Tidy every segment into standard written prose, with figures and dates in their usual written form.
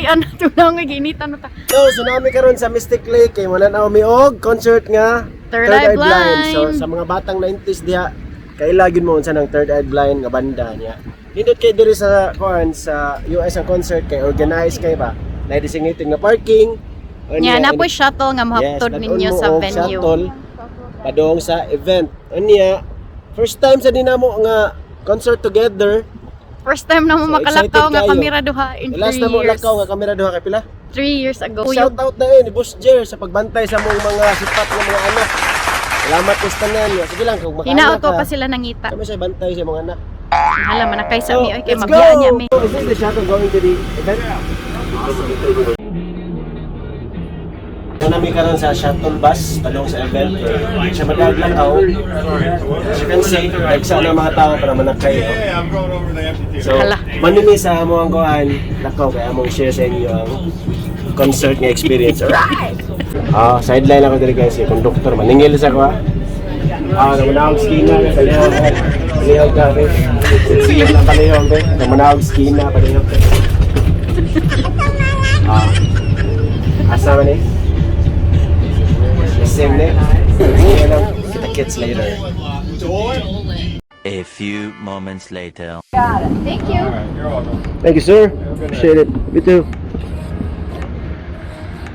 Gistoryan na ito lang, ginitan na ta. So, tsunami karon sa Mystic Lake kay wala na mi og concert nga Third Eye Blind. So sa mga batang 90s diha kaila gyud mo unsa ng Third Eye Blind nga banda niya. Nindot kay diri sa kuan sa US ang concert kay organized kay ba. Na designated nga parking. Nya, Unya, na po shuttle nga mahaptod dad-on ninyo mo sa og venue. Shuttle padung sa event. Unya, first time sa dinamo nga concert together. First time na mo So, makalakaw excited nga kayo. kamera duha in Last 3 na mo years. lakaw nga kamera duha kay pila? 3 years ago. Shout out na ni Boss Jer sa pagbantay sa mong mga sipat ng mga anak. Salamat ko sa tanan. Sige lang kung makaanak Hinaot ko ka. pa sila nangita. Kami siya bantay sa mga anak. Hala manakay sa mi oy kay let's mabiyaan niya mi. go! Is this the shuttle going to the event? Ito nami karon sa shuttle bus padung sa event. Di siya madaglakaw. As you can see, nagsa na mga tao para manakay. Yeah, I'm going over to the amphitheater. So, Hala. manini sa among kuan, lakaw kay among share sa inyo ang concert nga experience. Alright! Ah, sideline ako diri guys, yung conductor maningil sa ko. Ah, namanawag skina, palihog. Palihog ka, be. Sige na palihog, be. Namanawag skina, palihog. Ah. Asa man eh? Same ni. Sige lang, kita kits later. A few moments later. Thank you. You're welcome. Thank you, sir. Appreciate it. Me too.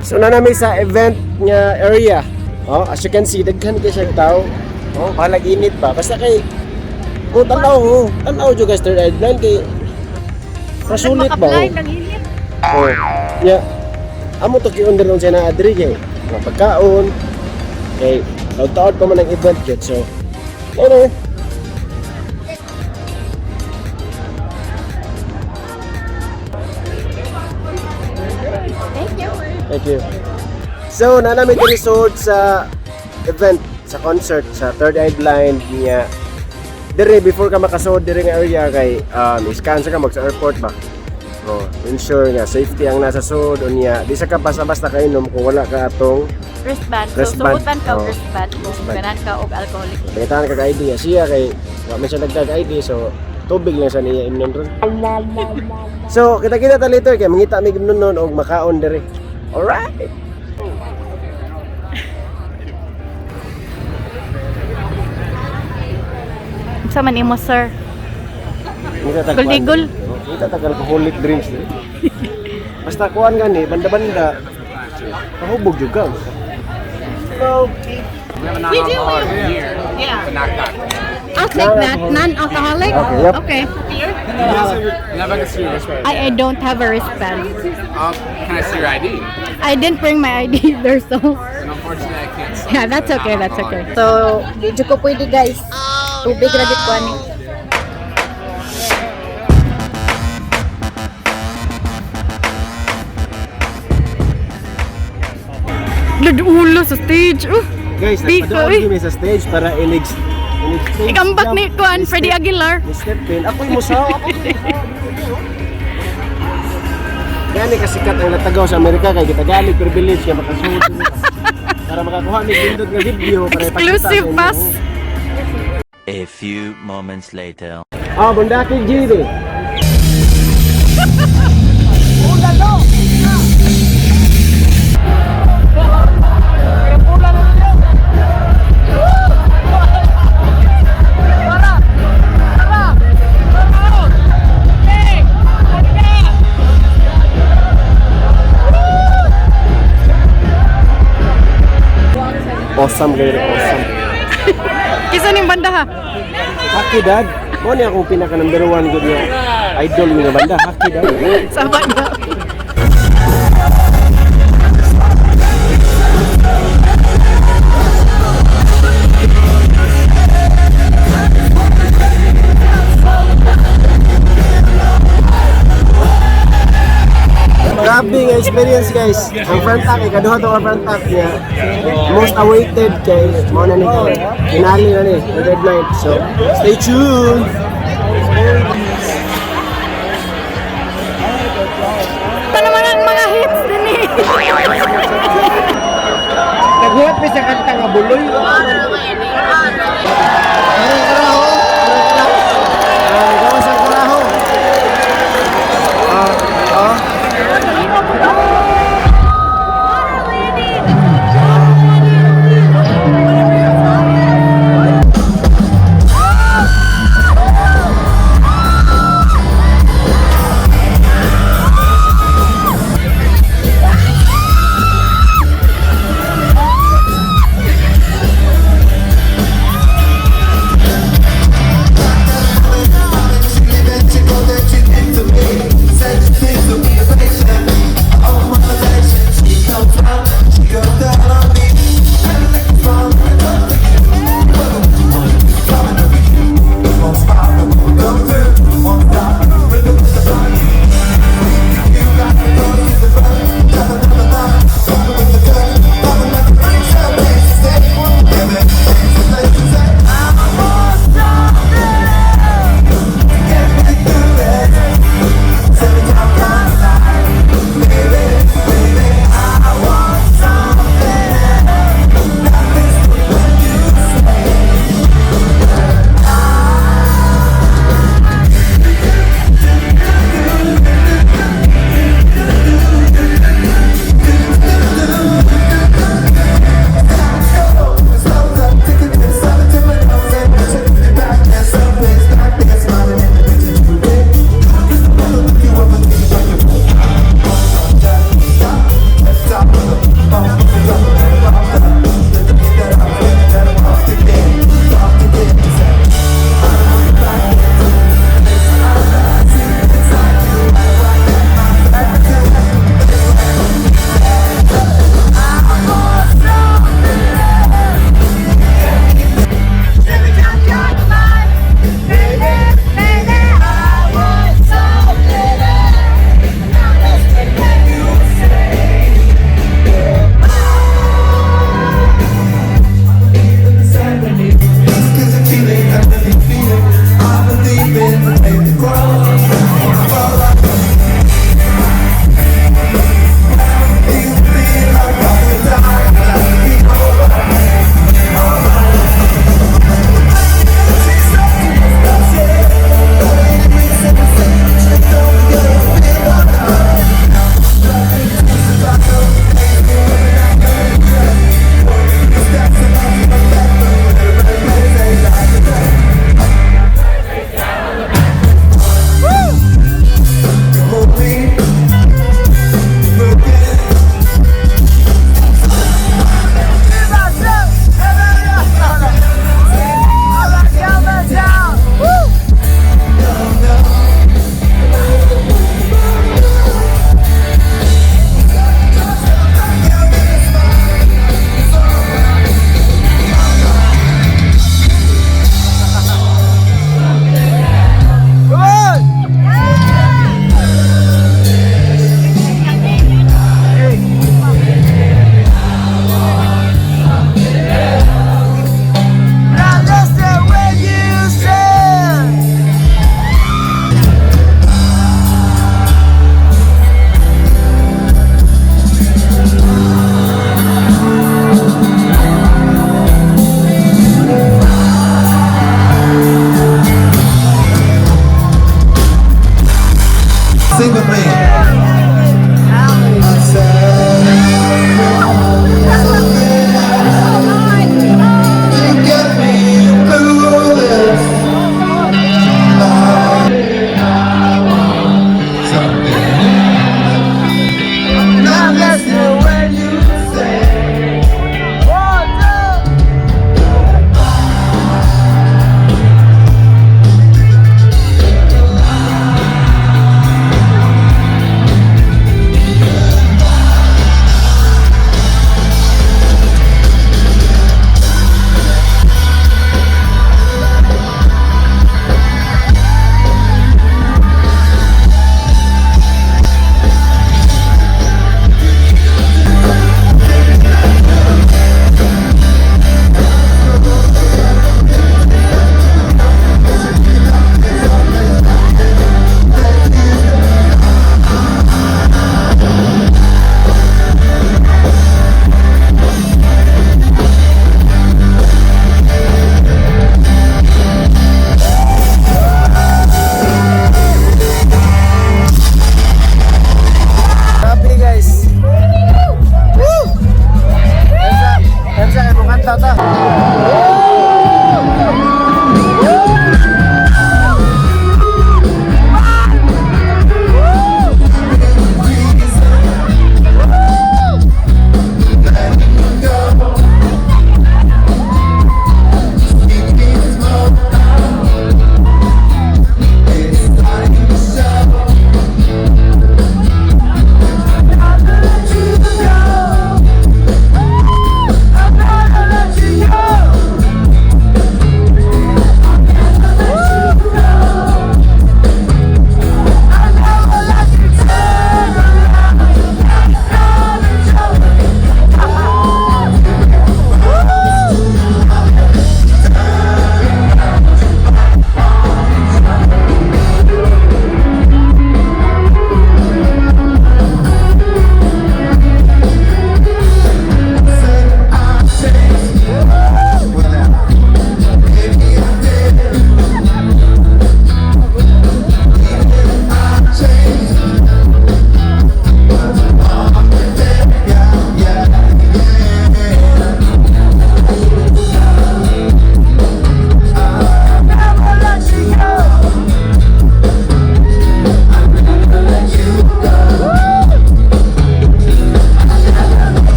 So na namin sa event nga area. Oh, as you can see, daghan kay siya tao. Oh, balag init pa. Basta kay oh, tanaw oh. Tanaw jud guys, Third Eye Blind kay masulit ba? Maka-blind Oh. ang init. Oh. Yeah. Amo to giun ron siya na adri kay mga pagkaon. Kay taud-taud pa man ang event jud. So, ano? Thank you. Thank you. So, nanami diri resort sa event, sa concert, sa Third Eye Blind niya. Dire, before ka makasuod dire nga area kay scan sa ka mag sa airport ba. Oh, ensure nga safety ang nasa sud unya. Di sa ka basta-basta kainom kung wala ka atong Wristband. So Wristband. suotan ka og Oh. wristband kung Wristband. ganahan ka og alcoholic. pangitaan ka ka ID. Siya kay wa man siya nagtag ID, so tubig lang sa niya imnon ron. So, kita-kita ta later kay mangita mig imnon nun og makaon dire. Alright. Unsa man imo, sir? Ngita tag Guldigol. Ngita tag alcoholic drinks diri. Basta kuan gani banda-banda. Pahubog jud ka. So, We do. Yeah. I'll take that. Non-alcoholic? Okay, yep. Okay. Never can see your wristband. I don't have a wristband. Can I see your ID? I didn't bring my ID either, so And unfortunately, I can't. See yeah, that's the okay, that's okay. non-alcoholic. So, di jud ko pwede guys. Tubig ra gid ko ani. Ulo sa stage. Guys, Biko, nagpaduol eh. kami sa stage para ilig ilig stage. Ikambak jump, ni kuan Freddie Aguilar. Ni step in. Ako'y musaw, ako. Gani kasikat ang natagaw sa Amerika kay kita gamit privilege nga makasuod para makakuha ni pindot nga video para ipakita sa Exclusive inyo. pass. A few moments later. Ah, bundaki G di. Awesome kayo, awesome. Kisa ning banda ha? Haki dad. Mo ni akong pinaka number one good nga idol nga banda, Haki dad. Sa banda. Grabe nga experience guys. Ang front act, ikaduha to ang front act niya. Most awaited kay mo na ni finale na ni the Red Night. So, stay tuned. Ito naman ang mga hits din eh. Naghuwat mi sa kanta nga buloy. Karang karaho. Karang karaho. Ah, gawas ang karaho. Ah, ah.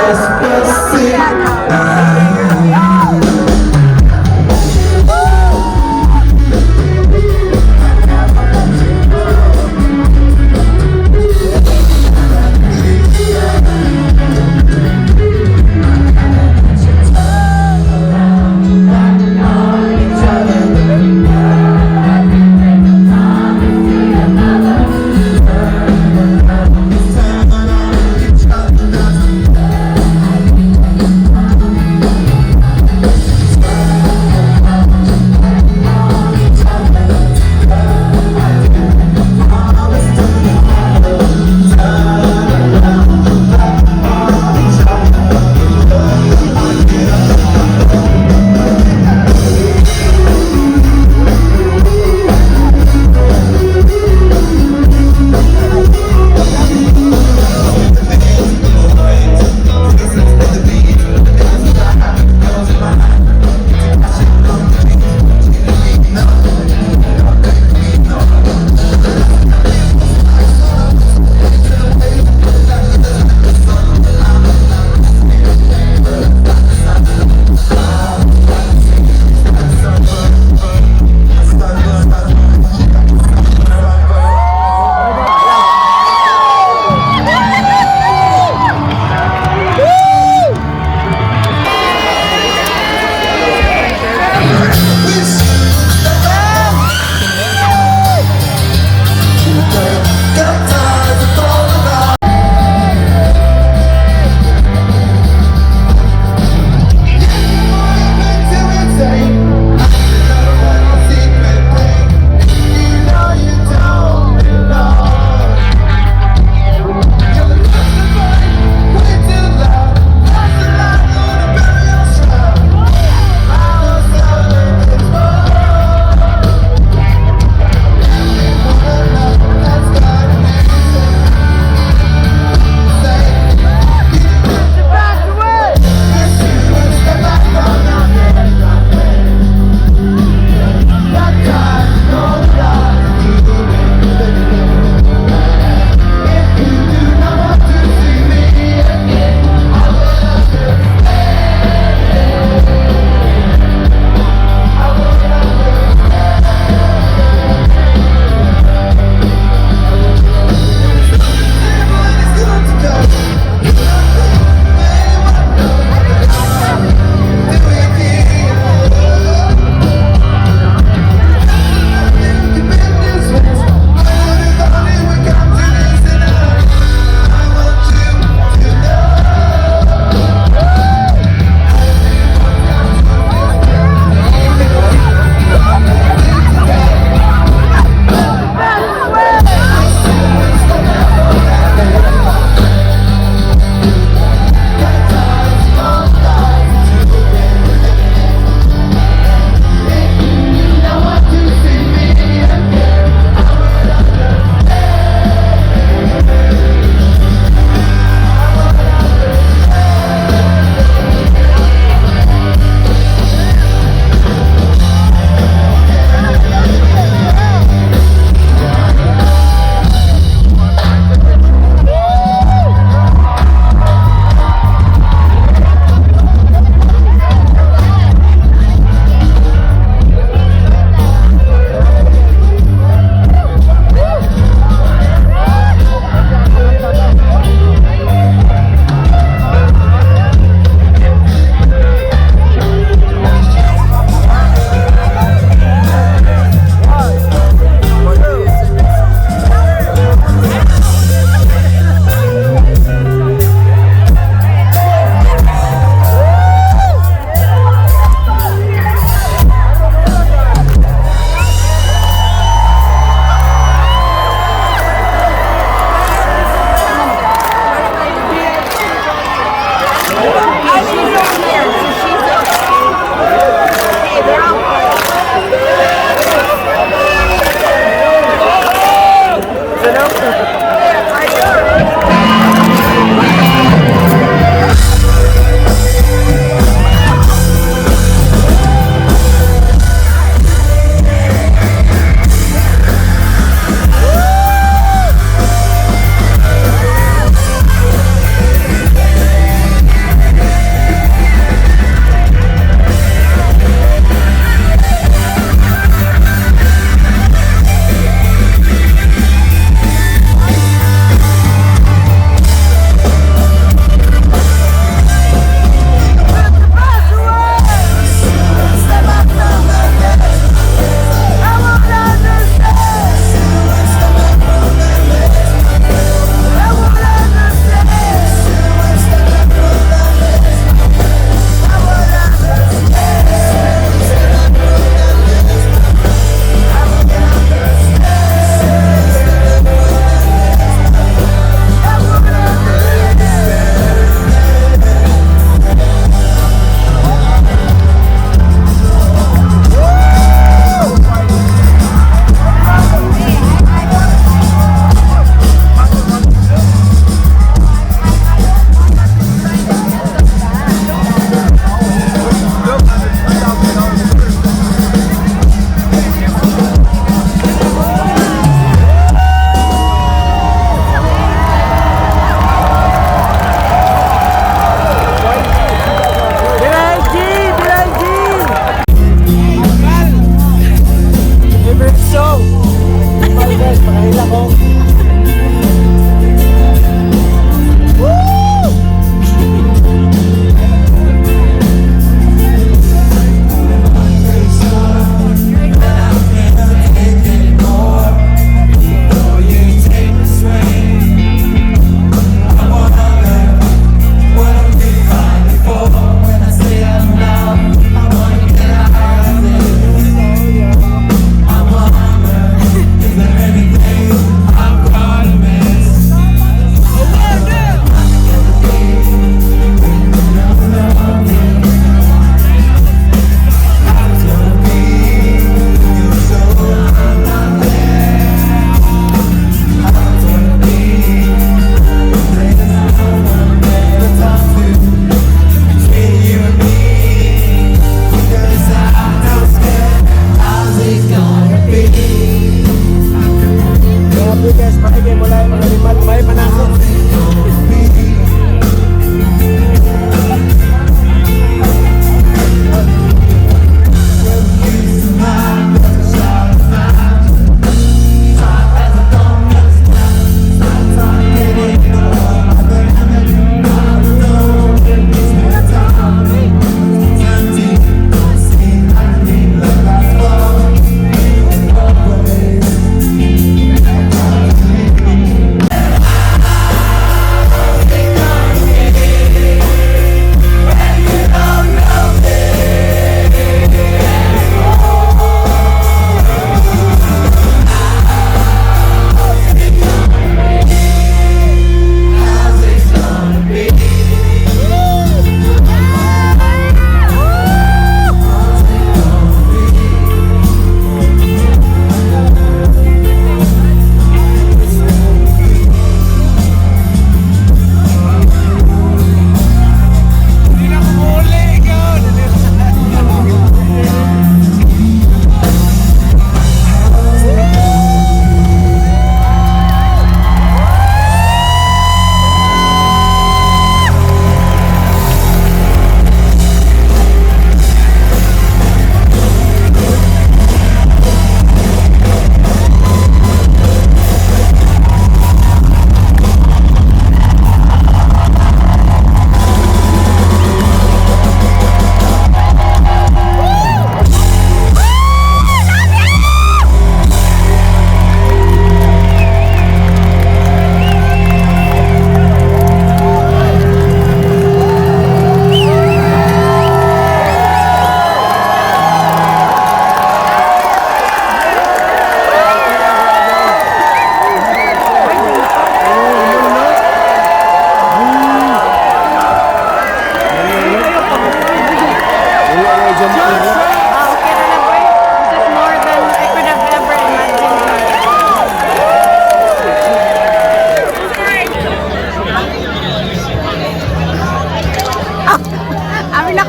Despacito.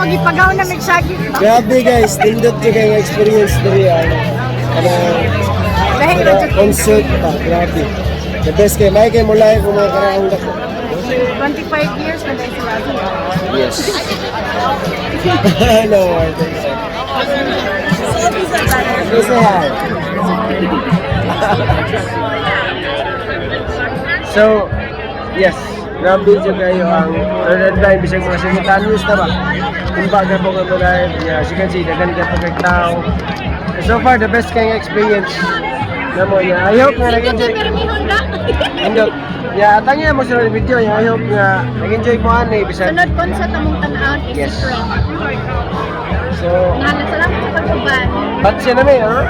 gipagaw na migsagi. Grabe guys, nindot jud kay nga experience diri ano. Kanang Dahil ra jud concert pa, grabe. The best kay may kay mula kung mga karaong dako. 25 years na dahil sila. Yes. No, I think so. Please say hi. So, yes, grabe jud kayo ang third line bisag mga simultaneous na ba. Timba ka po nga mga, yeah, as you can see, daghan ka po kay tao. So far, the best kay nga experience na mo. Yeah, I hope nga nag-enjoy. Andot. Yeah, atangya mo sa video. Yeah, I hope nga nag-enjoy mo ani bisag. Sunod concert among tan-awon is Yes. secret. So, Nahala, salamat sa pag-uban. bat siya namin, ano?